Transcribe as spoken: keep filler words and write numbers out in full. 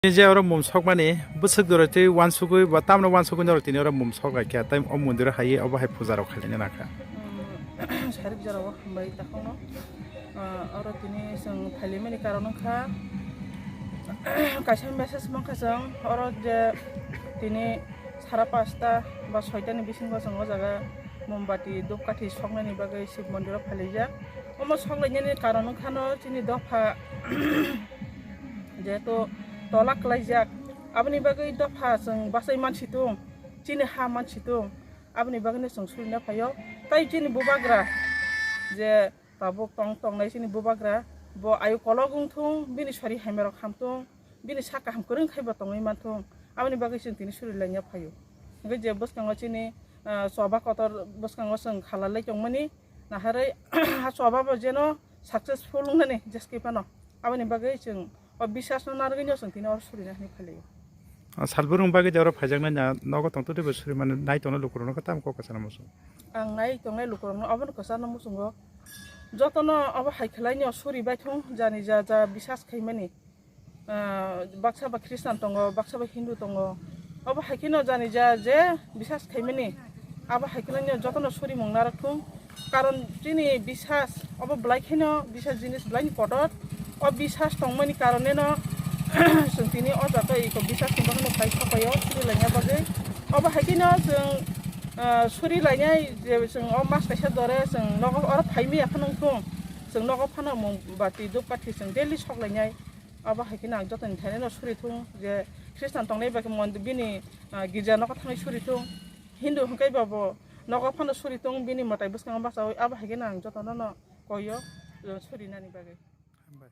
Tini je oro mum sokmani bwswk doroi twi uansugwi ba tamno uansugwi norok tini oro mum sok lai kha, tei o mondiro hai obo hai puja rok khailai nang kha. Sarik jora o hambai takhokno. Ah, oro tini chwng phailaimani karon wngkha, kaisa message mankha chwng oro je tini sara pasta ba soitani bisingo chwng o jaga mombati, dhupkathi soknani bagwi Shiv mondiro phailaijak. Omo soklainani karon wngkhano chini dopha jehetu tola klaijak, aboni bagwi dopha chwng bachai mansitung, chini ha mansitung, aboni bagwino chwng surina phaio. Tai chini bubagra je tabuk tong tongnai chini bubagra, bo ayu kolok wngthung, bini sori haimarok hamtung, bini sak kaham kwrwng khai bo tongwi manthung, aboni bagwi chwng tini suri laina phaio. Hwnkhe je bwskango chini, ah, choba kotor bwskango chwng khalalai tongmani, naharwi ha choba bo jeno successful wngnani jeskhe phano, aboni bagwi chwng o bisasno narwgwino chwng tini oro surina hinwi phailaio. Ah, salbwrwng bagwi je oro phaijaknai na nogo tongtwtwi bo suri mano, nai tongnai lukurokno khe tamo kok kwchana muchung? Ang nai tongnai lukurokno obono kwchana muchungo, jotono obo hai khwlaino suri baithung, jani ja ja bisas khaimani. Ah, baksa ba Khristan tongo, baksa ba Hindu tongo. Obo hai kheno jani ja je bisas khaimani, abo hai kheno jotono surimung narwkthung. Karon chini bisas obo belai kheno bisas jinis belaini kotor. O bisas tongmani karoneno chwng tini o jaga iko bisas ni bagwino phai sapaio suri laina bagwi. Obo hai kheno chwng, ah, suri lainai je chwng o mas kaisa dore chwng nogo oro phaimaya phano wngthung. Chwng nogo phano mung bati dhupkathi chwng daily sok lainai. Abo hai kheno ang jotoni thaineno suri thung je Khristan tongnai bai khe mon-, bini, ah, girja nogo thangwi suri thung. Hindu hwnkhe ba bo nogo phano suri thung bini mwtai bwskango bachaui. Abo hai kheno ang jotono no koio, uh, suri nani bagwi. Hambai.